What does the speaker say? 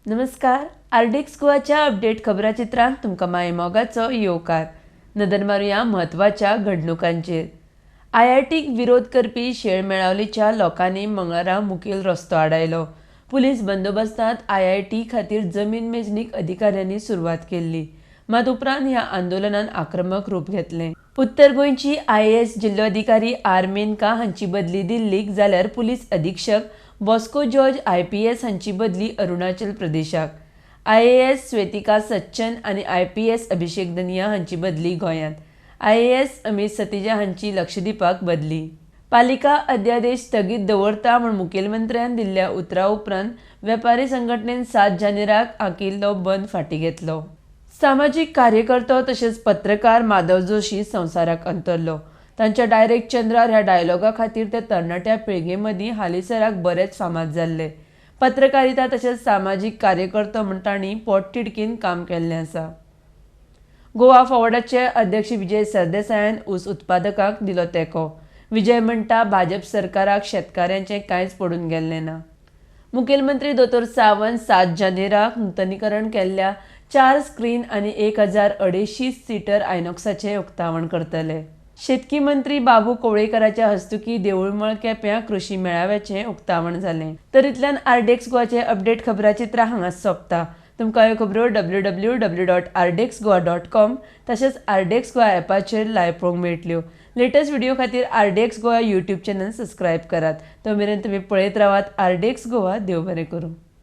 नमस्कार, RDX गोवाच्या update खबराचित्रांत तुमकां माय मोगाचो येवकार. नदर मारुया म्हत्वाच्या घडणुकांचेर. आयआयटीक विरोध करपी शेळ मेळावलीच्या लोकांनी मंगळारा मुखेल रस्तो आडायलो. पुलीस बंदोबस्तांत आयआयटी खातीर जमीन मेजणीक अधिकाऱ्यांनी सुरवात केल्ली, मात उपरांत ह्या आंदोलनान आक्रमक रूप घेतलें. उत्तर गोंयची आयएएस जिल्लोधिकारी आर मेनका हांची बदली दिल्लीक, जाल्यार पुलीस अधीक्षक बॉस्को जॉर्ज आयपीएस हांची बदली अरुणाचल प्रदेशाक. आयएएस स्वेतिका सच्चन आनी आयपीएस अभिषेक दनिया हांची बदली गोंयांत. आयएएस अमित सतिजा हांची लक्षद्वीपाक बदली. पालिका अध्यादेश स्थगीत दवरता म्हूण मुखेलमंत्र्यान दिल्ल्या उतरा उपरांत वेपारी संघटनेन 7 जानेराक आंखिल्लो बंद फाटीं घेतलो. सामाजीक कार्यकर्तो तशेंच पत्रकार माधव जोशी संवसाराक अंतरलो. तांच्या डायरेक्ट चंद्रार ह्या डायलॉगा खातीर ते तरणाट्या पिळगे मदीं हालींसराक बरेच फामाद जाल्ले. पत्रकारिता तशेंच सामाजीक कार्यकर्तो म्हूण तांणी पोटतिडकीन काम केल्लें आसा. गोवा फॉवर्डाचे अध्यक्ष विजय सरदेसायान ऊस उत्पादकांक दिलो तेंको. विजय म्हणटा, भाजप सरकाराक शेतकाऱ्यांचें कांयच पडून गेल्लें ना. मुखेलमंत्री दोतोर सावंत 7 जानेराक नुतनीकरण केल्ल्या 4 स्क्रीन आनी 1250 सीटर आयनॉक्साचें उक्तावण करतले. शेतकी मंत्री बाबू कवळेकराच्या हस्तुकी देऊळमळ केप्यां कृशी मेळाव्याचें उक्तावण जालें. तर इतल्यान आरडीएक्स गोवाचे अपडेट खबराचित्रां हांगाच सोंपता. तुमकां ह्यो खबरो www.rdxgoa.com तशेंच आरडीएक्स गोवा ॲपाचेर लायव्ह पळोवंक मेळटल्यो. लेटस्ट व्हिडिओ खातीर RDX Goa YouTube channel subscribe करात. तो मेरेन तुमी पळयत रावात आरडीएक्स गोवा. देव बरें करूं.